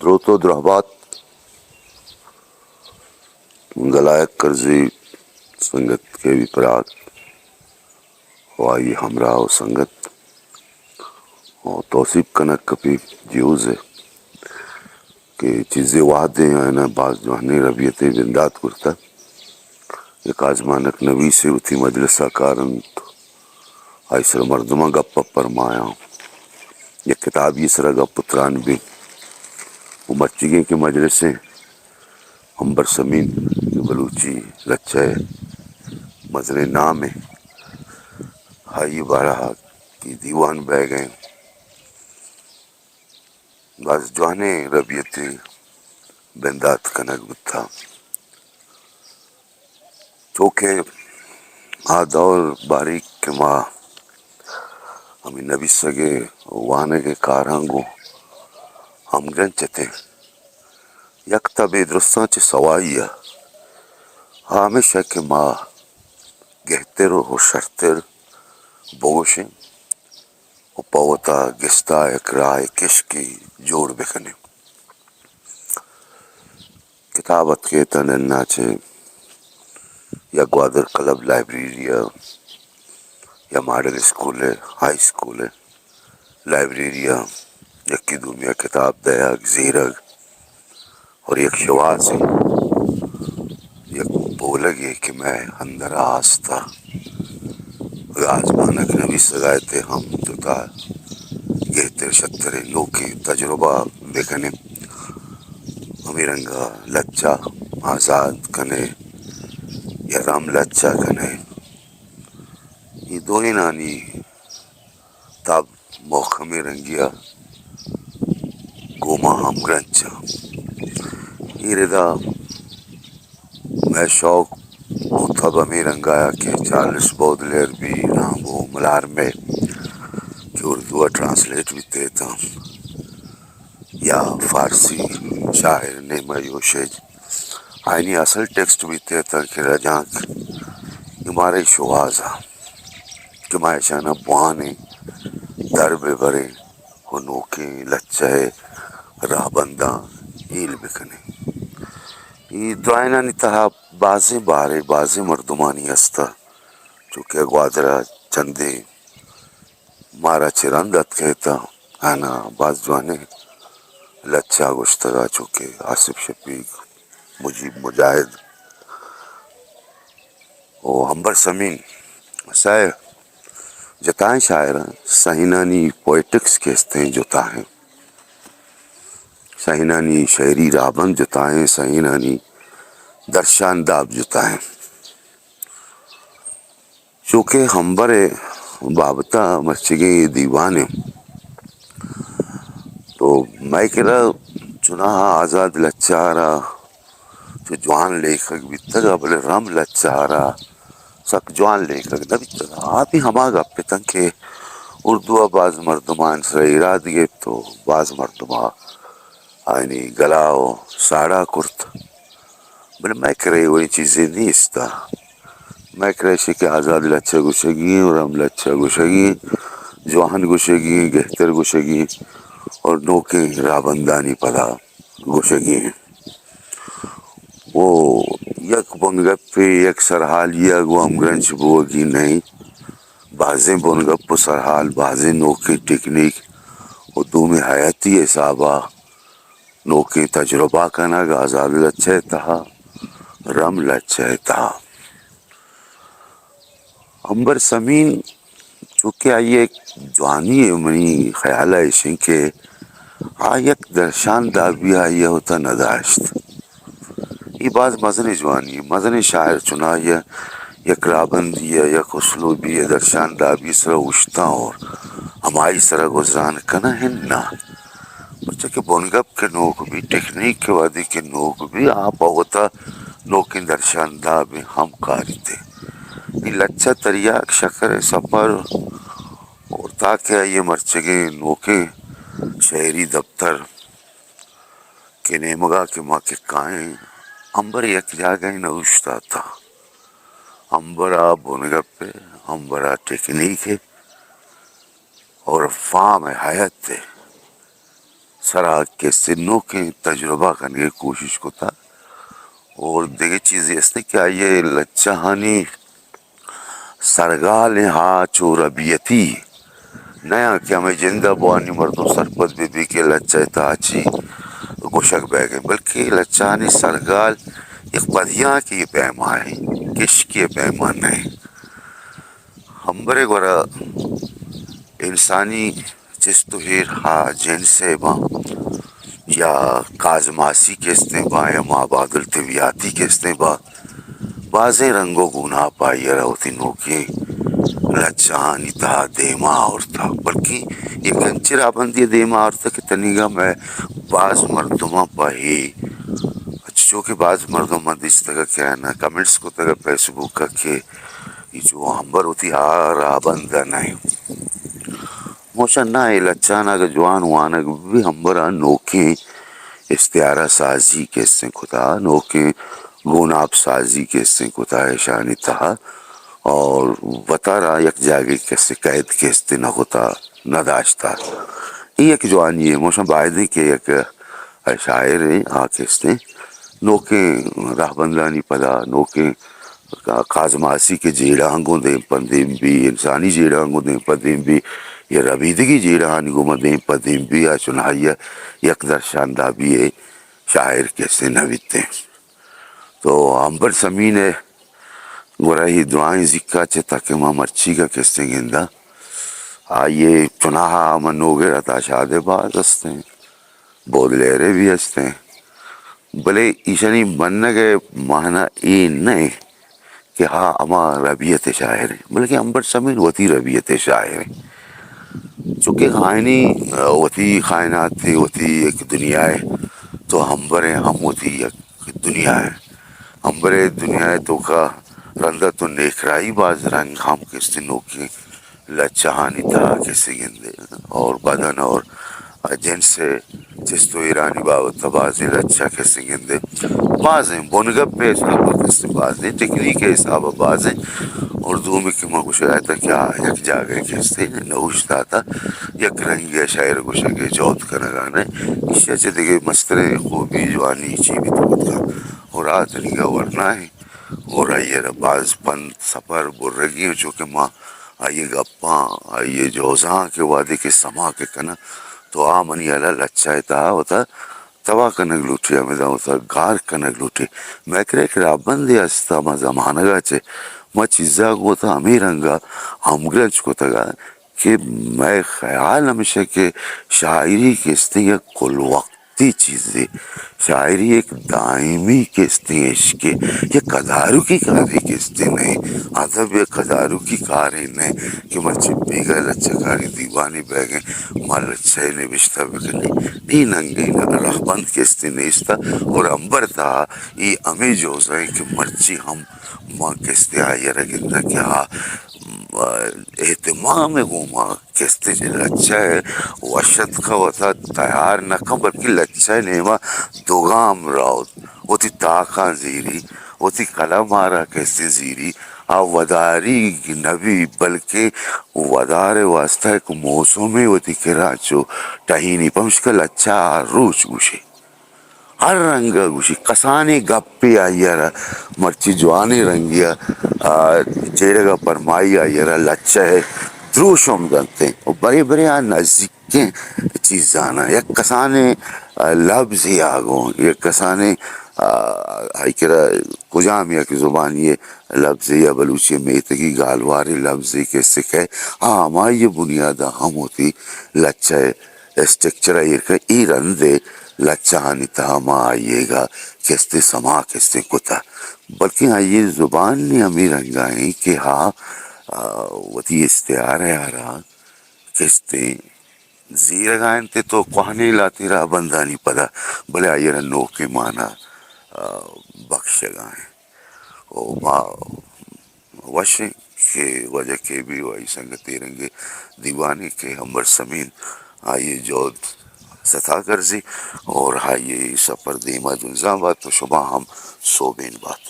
دروت و درہبات گلائک کرزی سنگت کے وی پراگ و آئی ہمراہ و سنگت و توسیپ کنگ کپی جیوز ء کہ چیزے وہدے آیانا باز جوانیں ربیتے بندات کرتہ۔ یک آزمانک نویسے وتی مجلس ء کار انت، آئی سر مردماں گپ ء پرمایاں، یک کتابی سرا گپ و تران بی و مرچیگیں کہ مجلسیں امبر سمین کہ بلوچی لچہ ء مزنیں نامے، آئی بارہ کہ دیوان بئیگ ء انت۔ باز جوانیں ربیتے بندات کنگ بوتہ۔ چوکہ آ دور باریک کہ ما ہمے نبیسگ ء وانگ ء کاراں گوں ہمگرنچ اتیں، یک تہ بے درستاں چہ سوائی ء، آ ہمیش ء کہ ما گہتر و شرتر بگوشیں و پہ وتا گستا یک راہ کشکے جوڑ بکنیں۔ کتاب اتکے تہ ننا چہ یا گوادر کلب لائبریری ء یا ماڈل اسکول ء، ہائی اسکول ء لائبریری ء یکے دومی ء کتاب دئیگ، زیرگ اور یک شوازے، یک بولگے کہ مئے اندر ء ہست ء۔ اگاں آزمانک نویسگ ء ات ء ہم جتا گہتر شتریں نوکیں تجربہ بکنیں۔ ہمے رنگ ء لچہ آزاد کنے یا رم لچہ کنے، اے دوئینانی تب محکمیں رنگی ء گوما ہمگرنچ ء۔ اے ردا مئے شوق و تب ہمے رنگ ء کہ چارلس بودلیر بی، رامبو ملارمے کہ اردو ء ٹرانسلیٹ بیتے تاں، یا فارسی شاعر نیما یوشج، آئینی اصل ٹیکسٹ بیتے تاں کہ رجانک، اے مارے شوہاز ء کہ ما اشاناں بوانیں، در بہ بریں و نوکیں لچہ ء راہبنداں ہیل بکنیں۔ اے درائینانی تہا بازیں بارے، بازیں مردمانی ہست ء، چوکہ گوادر ء چندے مارا چہ رند اتکگ ات، آناں باز جوانیں لچہ گوشتگ ء، چوکہ آصف شفیق، مجیب مجاہد و ہمبر سمین، سئے جتائیں شاعراں، سہینانی پوئٹکس کہ استیں جتائیں، سہینانی شعری راہبند جتائیں، سہینانی درشان داب جتائیں۔ چوکہ ہمبر ء بابت ء مرچیگیں اے دیوان ء تو مئے کرا چوناہا آزاد لچہ ء را چو جوان لیکھگ بیتگ ء، بلے رم لچہ ء را سک جوان لیکھگ نہ بیتگ۔ آ بھی ہما گپ اتنت کہ اردو ء باز مردماں سر ایراد گپت و باز مردماں آیانی گلا و ساڑا کرت۔ بلے مئے کرا اے وڑیں چیزے نیست۔ مئے کرا ایشی کہ آزاد لچہ گوشگی ایں، رم لچہ گوشگی ایں، جوان گوشگی ایں، گہتر گوشگی ایں اور نوکیں راہبندانی پدا گوشگی ایں۔ و یک بنگپے، یک سرحالی ء گوں ہمگرنچ بوگی نہ انت۔ بازیں بنگپ و سرحال، بازیں نوکیں ٹیکنیک و دومی حیاتی حساب ء نوکیں تجربہ کنگ، آزاد لچہ ء تہا، رم لچہ ء تہا۔ امبر سمین، چونکہ آئی ء یک جوانی ء منی خیال ء ایش انت کہ آ یک درشان دابی آئی ء وتا نداشت۔ اے باز مزنیں جوانی، مزنیں شاعر، چنائی ء یک رابندی ء، یک اسلوبی ء درشان دابی سرا اوشتاں اور ہمائی سرا گزران کناں ہن نا۔ پرچا کہ بنگپ کہ نوک بی، ٹیکنیک کہ وہدے کہ نوک بی، آ پہ وتا نوکیں درشان دابیں ہم کاریت۔ اے لچہ تریاک شکر ء سفر اور تاکہ آئی ء مرچگیں نوکیں شعری دپتر کہ نیمگا کہ ما کہ کائیں، امبر یک جاگہ نہ اوشتاتا۔ امبرا بنگپ ء، امبرا ٹیکنیک ء اور فارم ء حیات ء سرا کسے نوکیں تجربہ کنگے کوشش کتا۔ اور دگہ چیزے است کہ آئی لچہانی سرگال ایں ہا چو ربیتی نیاں کہ ہمے جند ء بوانی مردم سرپد بہ بی کہ لچہ ء تہا چی گوشگ بیگ ء، بلکہ لچہانی سرگال یک پدیانکے ء پیما ایں، کشکے ء پیما نہ ایں۔ ہمبرے گورا انسانی چست و ایر ہا جنس ء باں یا کازماسی کستیں باں یا مابعد الطبیعاتی کستیں باں، بازیں رنگ و گوناپ آئی ء را وتی نوکیں لچہانی تہا دیما آورتہ، بلکیں یک انچیں راہبندے ء دیما آورتہ کہ تنیگا مئے باز مردماں پہ اے، چو کہ باز مردم من دیستگ کہ آیاں کمنٹس کتگ فیس بک ء کہ اے چو ہمبر وتی آ راہبند ء نہ انت۔ موشا نہ، اے لچہاں اگہ جوان وانگ بی، ہمبرا نوکیں استعارہ سازی کسیں کتا، نوکیں گوناپ سازی کسیں کتا ایشانی تہا، اور وتارا یک جاگے کسے قید کستے نہ کتا، نہ داشتا۔ اے یک جوانی ہے، موشا بایدیں کہ یک شاعر ہیں، آ کستیں نوکیں راہبندانی پدا، نوکیں کا-، کازماسی کہ جیڑہاں گوں دیم پہ دیم بی، انسانی جیڑہاں گوں دیم پہ دیم بی، یا ربیدگی جیڑہانی گوما دیم پہ دیم بی، آ چنائی ء یک درشان دابی ء شاعر کسے نہ بیتیں۔ تو امبر سمین ء گورا اے درائیں زیکا چہ تاکہ ما مرچیگا کسے گندا، آئی ء چناہا ہما نوگرا تا شادے باز استیں۔ بودلیرے بھی ہستیں، بلے ایشانی منگ ء مانا اے نہ کہ ہا ہما ربیت ء شاعر ہیں، بلکہ امبر سمین وتی ربیت ء شاعر ہیں۔ چونکہ خائنی، آ، وتی خائنات ء وتی یک دنیا ء، تو امبر ء ہم وتی یک دنیا ء۔ امبر ء دنیا ء توکا رندا تو نیکراہی باز رنگ ہم کستے نوکیں لچہانی تہا کسے گندے اور بدن اور جنس ء چست و ایرانی بابت ء بازیں لچہ کسے گندے۔ بازیں بنگپ ء حساب ء کسے بازیں، ٹیکنیک ء حساب ء بازیں۔ اور دومی کہ ما گوشگ ء اتاں کہ آ یک جاگہ ء کسے نہ اوشتاتا، یک رنگے ء شاعر گوشگ ء جہد کنگ ء نہ، ایشی ء چہ دگہ مستریں خوبی جوانی چی بیت کت کنت۔ اور آ تنیگا ورنا ایں۔ اور آئی ء را باز پند سپر برگی ایں، چونکہ ما آئی ء گپاں، آئی ء جوزاں کہ وہدے کہ سما کہ کناں، تو آ منی ہیالا لچہ ء تہا وتا تباہ کنگ لوٹے، ہمدا وتا گار کنگ لوٹے۔ مئے کرا یک راہبندے است، ہما زمانگ ء چہ ما چیزاں گوں وتا ہمے رنگ ء ہمگرنچ کتگ ء کہ مئے خیال ہمیش ء کہ شاعری کستیں یک کل وقت تی چیزے۔ شاعری یک دائمی کستیں عشقے، یک کداروکی کارے کستیں نہ۔ ادب یک کداروکی کارے نہ کہ مرچی بیگا لچہ کاری دیوانے بیگیں، ما لچہ نبشتہ بکنیں۔ اے ننگیں رہبند کستیں نیست۔ اور امبر تہا اے ہمے جوزہ ایں کہ مرچی ہم ما کستیں آئی ء را گنداں کہ آ، اہتمام ء گوما کستیں لچہ ء وش اتک ء وتا تیار نہ کن، بلکیں لچہ ء نیما دو گام روت، وتی تاکاں زیری، وتی قلم ء را کستیں زیری، آ وداریگ نہ بی، بلکیں ودار ء واستہ یک موسمے وتی کرا چو ٹہینی، پمشکا لچہ ء ہر روچ گوشے۔ ہر رنگ ء گوشی، کسانیں گپے آئی ء را مرچی جوانیں رنگے ء، آ، جیڑگ ء پرمائی آئی ء را لچہ ء دروشم دنت انت۔ و برے برے آ نزیکیں چیزاں ء یک کسانیں، آ، لبزے آ گوں، یک کسانیں، آ، آئی کرا کجام یک زبانی ء لبزے یا بلوچی ء میتگی گالوارے لبزے کہ سکہ، آ ہمائی ء بنیاد ء ہم وتی لچہ ء اسٹرکچر ء ایر کن، اے رند ء لچہانی تہا ما آئی ء گا کستیں سما کستیں کتہ، بلکیں آئی ء زبان نی ہمے رنگ ء ایں کہ آ، آ، وتی استعارہ ء را کستیں زیرگ ء انت تو کوہنیں لہتیں راہبندانی پدا، بلے آئی ء را نوکیں مانا، آ، بخشگ ء انت۔ و ما وش ایں کہ واجہ کے بی و آئی سنگت اے رنگیں دیوانے کہ امبر سمین آئی جہد ستا کرزی اور آئی سفر دیما جنزان بات و شما ہم سوبین بات۔